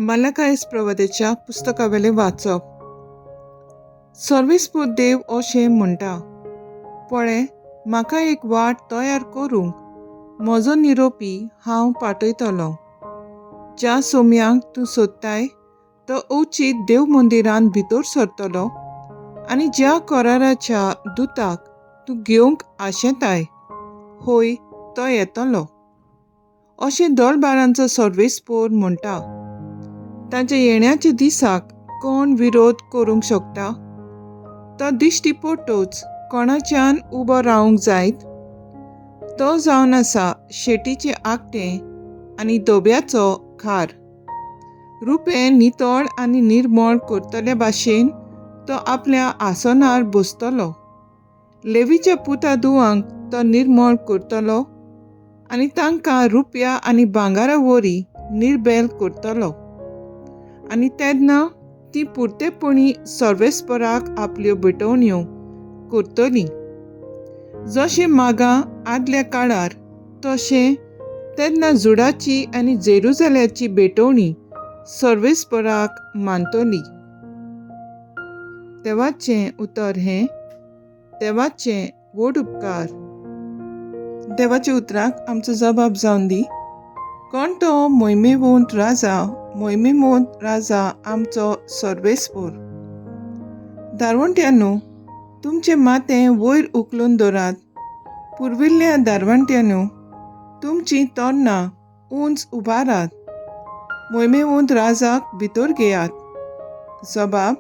मलाकायस प्रवाद्याच्या पुस्तकावेलें वाचप. सर्वेस्पोर देव अशें म्हणटा, पळे, म्हाका एक वाट तयार करूंक म्हजो निरोपी हांव पाठयतलो. ज्या सोम्याक तूं सोदताय तो अवचीत देव मंदिरांत भितर सरतलो आनी ज्या कराराच्या दुताक तूं घेवंक आशेताय, हय, तो येतलो, अशें दळबारांचो सर्वेस्पोर म्हणटा. ताच्या येण्याच्या दिसाक कोण विरोध करूंक शकता? तो दिश्टी पडटच कोणाच्यान उबो रावंक जायत? तो जावन आसा शेटीचें आगटें आनी धोब्याचो खार. रुपें नितळ आनी निर्मळ करतले भाशेन तो आपल्या आसनार बसतलो. लेवीच्या पुता धुवांक तो निर्मळ करतलो आनी तांकां रुपया आनी भांगरा वरी निर्बेल करतलो. आनी तेन्ना ती पुरतेपणी सर्वेस्पराक आपल्यो भेटवण्यो करतलीं. जशें मागां आदल्या काळार तशें तेन्ना जुडाची आनी जेरुजाल्याची भेटवणी सर्वेस्पराक मानतली. देवाचें उतर हें. देवाचें व्हड उपकार. देवाच्या उतराक आमचो जबाब जावन दी. कोण तो मोहिमेवंत राजा, मोहिमेवंत राजा आमचो सर्वेस्पोर. दारवंट्यानो, तुमचें माथें वयर उखलून दवरात. पुर्विल्ल्या दारवंट्यानो, तुमचीं तोरणां उंच उबारात. मोहिमेवंत राजाक भितर घेयात. जबाब: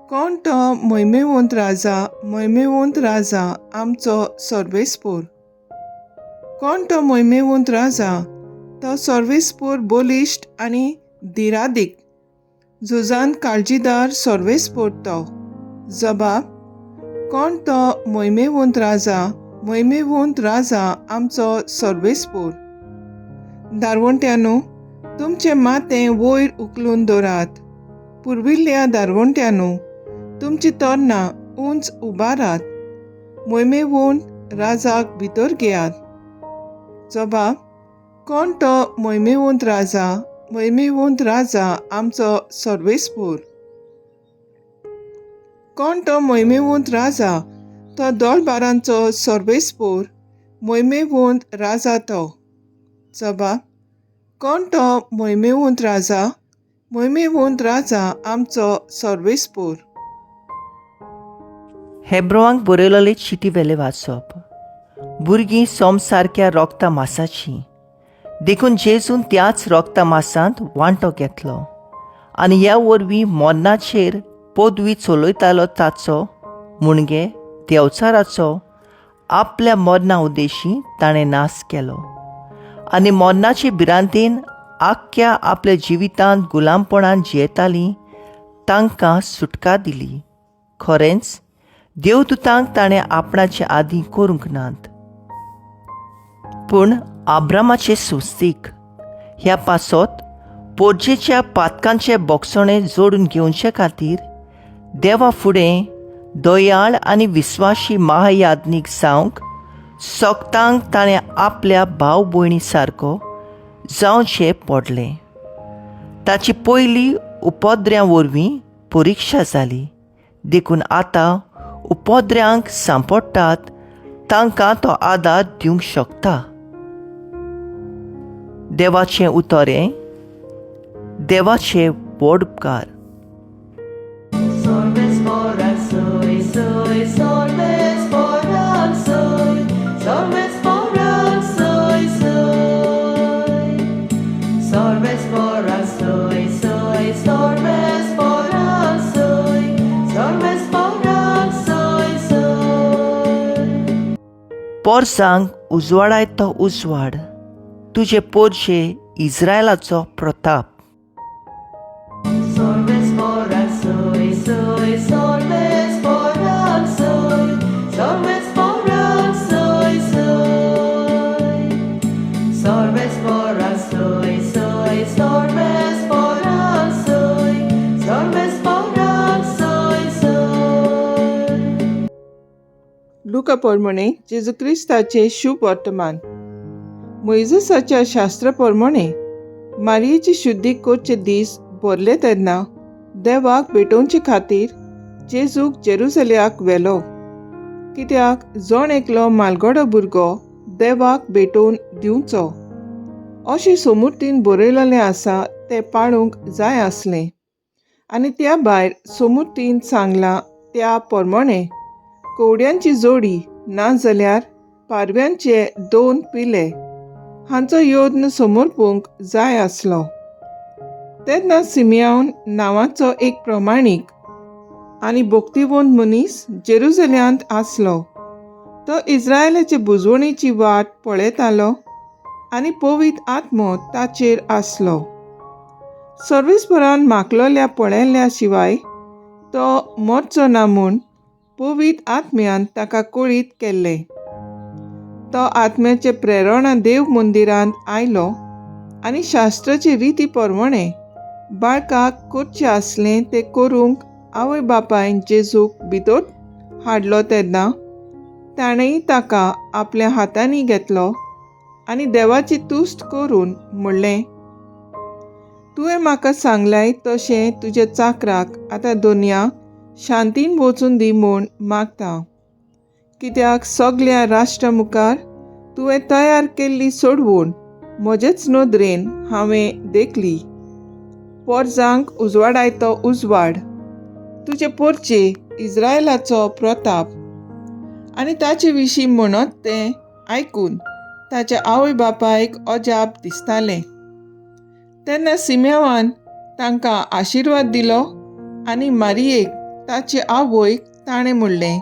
कोण तो मोहिमेवंत राजा, मोहिमेवंत राजा आमचो सर्वेस्पोर. कोण तो मोहिमेवंत राजा? तो सर्वेस्पोर बलिश्ट आनी दिरादीक, झुजांत काळजीदार सर्वेस्पोर तो. जबाब: कोण तो मोहिमेवंत राजा, मोहिमेवंत राजा आमचो सर्वेस्पोर. दारवंट्यानो, तुमचें माथें वयर उखलून दवरात. पुर्विल्ल्या दारवंट्यानो, तुमचीं तोरणां उंच उबारात. मोहिमेवंत राजाक भितर घेयात. जबाब: कोण तो मोहिमेवंत राजा, मोहिमेवंत राजा आमचो सर्वेस्पोर. कोण तो मोहिमेवंत राजा? तो दोळबारांचो सर्वेस्पोर, मोहिमेवंत राजा तो. जबाब: कोण तो मोहिमेवंत राजा, मोहिमेवंत राजा आमचो सर्वेस्पोर. हेब्रोवांक बरयलेले चिटी वेले वाचप. भुरगीं सोम सारक्या रोगता मासाची, देखून जेजून त्याच रोगता मासांत वांटो घेतलो आनी ह्या वरवीं मरणाचेर पदवी चलयतालो ताचो, मुणगे देंवचाराचो, आपल्या मरणा उद्देशी ताणें नाश केलो आनी मरणाचे भिरांतेन आख्ख्या आपल्या जिवितांत गुलामपणान जियेतालीं तांकां सुटका दिली. खरेंच, देवदूतांक ताणें आपणाचे आदीं करूंक नात, पूण आब्रामाचे सुस्तीक. ह्या पासत पोरजेच्या पातकांचे बोगसणे जोडून घेवचे खातीर देवा फुडें दयाळ आनी विस्वाशी महायाज्ञीक जावंक सोगतांक ताणें आपल्या भाव भयणी सारको जावचें पडलें. ताची पयली उपद्र्यां वरवीं परिक्षा जाली, देखून आतां उपद्र्यांक सांपडटात तांकां तो आदार दिवंक शकता. देवाचें उतर हें. देवाचे व्हड उपकार. Solves soy, soy, solves soy, solves soy, soy. Solves soy, soy, solves soy, solves soy, soy. पोरसांक उजवाडाय तो उजवाड, तुजे Porsche इस्रायलाचो Pratap. Solves soy, soy, solves soy, solves soy, soy. Solves soy, soy, solves soy, solves soy, soy. लुका प्रमाणे जेजू क्रिस्ताचे शुभ वर्तमान. मोयजेसाच्या शास्त्रा प्रमाणे मारयेची शुद्धी करचे दीस भरले तेन्ना देवाक भेटोवचे खातीर जेजूक जेरुजल्याक व्हेलो, कित्याक जण एकलो मालगडो भुरगो देवाक भेटोवन दिवचो अशें सोमुर्तीन बरयलेलें आसा तें पाळूंक जाय आसलें. आनी त्या भायर सोमुर्तीन सांगलां त्या प्रमाणें कवड्यांची जोडी ना जाल्यार पारव्यांचे 2 पिले हांचो यत्न समर्पूंक जाय आसलो. तेन्ना सिमियान नांवाचो एक प्रमाणीक आनी भक्तिवंत मनीस जेरुजल्यांत आसलो. तो इस्रायलाचे बुजवणेची वाट पळयतालो आनी पवित्र आत्मो ताचेर आसलो. सर्वेस्परान मागलोल्या पळयल्ल्या शिवाय तो मरचो ना म्हूण पवित्र आत्म्यान ताका कळीत केल्लें. तो आत्म्याचे प्रेरणा देव मंदिरांत आयलो आनी शास्त्राचे रिती प्रमाणें बाळकाक करचें आसलें तें करूंक आवय बापायन जेजूक भितर हाडलो तेन्ना ताणेंय ताका आपल्या हातांनी घेतलो आनी देवाची तुस्त करून म्हणलें, तुवें म्हाका सांगलाय तशें तुज्या चाकराक आतां दोनया शांतीन वचून दी म्हूण मागता, कित्याक सगल्या राष्ट्रा मुखार तुवें तयार केल्ली सोडवण म्हजेच नदरेन हांवें देखली. पोरजांक उजवाडायतो उजवाड, तुजे पोरचे इस्रायलाचो प्रताप. आनी ताचे विशीं म्हणत तें आयकून ताच्या आवय बापायक अजाप दिसतालें. तेन्ना सिम्यावान तांकां आशिर्वाद दिलो आनी मारियेक ताचे आवयक ताणें म्हणलें,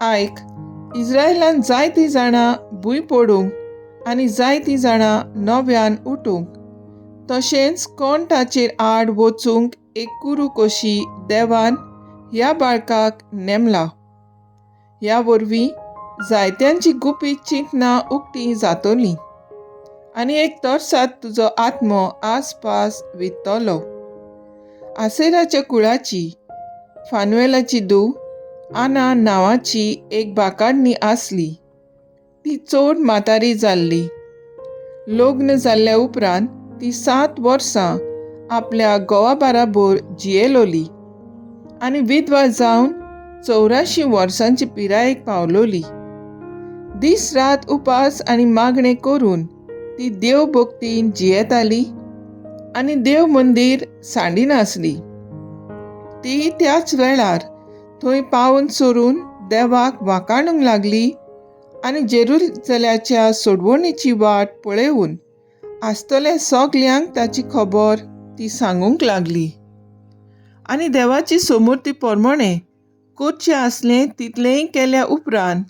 आयक, इस्रायलान जायतीं जाणां भूंय पडूंक आनी जायतीं जाणां नव्यान उठूंक, तशेंच कोण ताचेर आड वचूंक एक कुरू कशी देवान ह्या बाळकाक नेमला. ह्या वरवीं जायत्यांची गुपीत चिंतनां उक्तीं जातलीं आनी एक तरसाद तुजो आत्मो आसपास वित्तलो. आसेराच्या कुळाची फानुएलाची धूव आना नांवाची एक बाकाडणी आसली. ती चड म्हातारी जाल्ली. लग्न जाल्ल्या उपरांत ती 7 वर्सां आपल्या घोवा बराबर जियेलोली आनी विधवा जावन 84 वर्सांची पिरायेक पावलोली. दीस रात उपास आनी मागणें करून ती देव भक्तीन जियेताली आनी देव मंदीर सांडिनासली. ती त्याच वेळार थंय पावून सरून देवाक वाकाणूंक लागली आनी जेरुजल्याच्या सोडवणीची वाट पळोवन आसतले सगल्यांक ताची खबर ती सांगूंक लागली. आनी देवाची समूर्ती प्रमाणें करचें आसलें तितलेंय केल्या उपरांत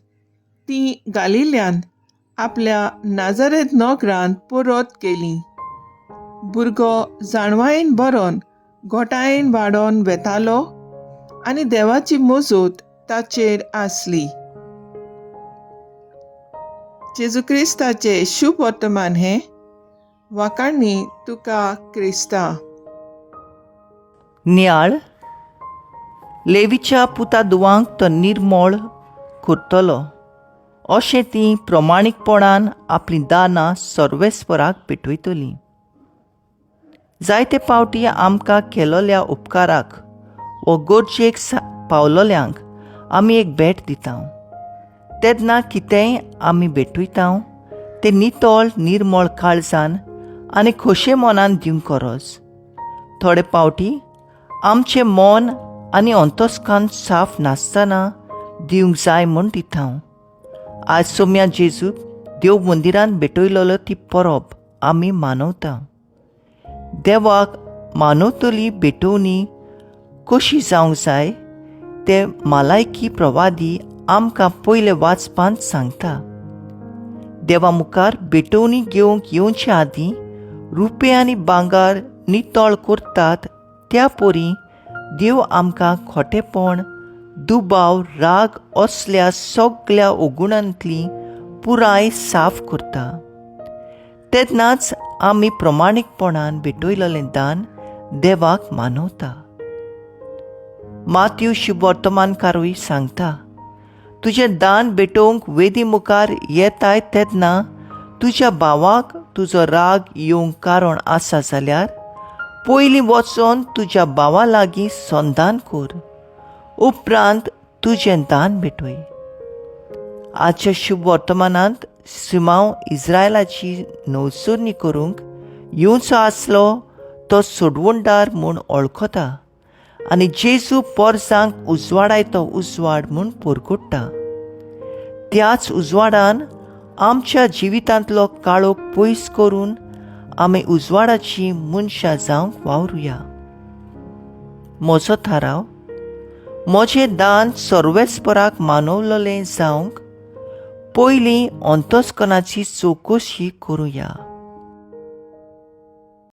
ती गालिल्यान आपल्या नाजारेत नगरांत परत गेली. भुरगो जाणवायेन बरोन घोटायेन वाडोन वेतालो आनी देवाची मजत ताचेर आसली. जेजू क्रिस्ताचें शुभ वर्तमान हें. वाकाणी तुका क्रिस्ता. नियाळ लेवीच्या पुता दुवांक तो निर्मळ करतलो अशें ती प्रमाणीकपणान आपलीं दानां सर्वेस्पराक पेटयतलीं. जायते पावटी आमकां केलोल्या उपकाराक वो गरजेक पावलोल्यांक आमी एक भेट दिता. तेन्ना कितेंय आमी भेटयता तें नितळ निर्मळ काळजान आनी खोशे मनान दिवंक गरज. थोडे पावटी आमचें मन आनी अंतस्कान साफ नासतना दिवंक जाय म्हूण दिता. आज सोम्या जेजूक देव मंदिरांत भेटयलोलो ती परब आमी मानवता. देवाक मानवतली भेटवणी कशी जावंक जाय ते मालायकी प्रवादी आमकां पयले वाचपांत सांगता. देवा मुखार भेटवणी घेवंक येवचे आदीं रुपें आनी भांगर नितळ करतात त्या परी देव आमकां खोटेपण, दुबाव, राग असल्या सगल्या अवगुणांतली पुराय साफ करता. तेन्नाच आमी प्रमाणीकपणान भेटयलेलें दान देवाक मानवता. माथ्यू शुभवर्तमानकारूय सांगता, तुजें दान भेटोवंक वेदी मुखार येताय तेन्ना तुज्या भावाक तुजो राग येवंक कारण आसा जाल्यार पयलीं वचोन तुज्या भावा लागीं संदान कर, उपरांत तुजें दान भेटय. आजच्या शुभ वर्तमानांत सिमांव इस्रायलाची नवसरणी करूंक येवचो आसलो तो सोडवणदार म्हूण वळखता आनी जेजू पोरसांक उजवाडायतो उजवाड म्हूण परगट्टा. त्याच उजवाडान आमच्या जिवितांतलो काळोख पयस करून आमी उजवाडाची मनशां जावंक वावरुया. म्हजो थाराव, म्हजें दान सर्वेस्पराक मानवलेलें जावंक पयलीं अंतस्कनाची चवकशी करुया.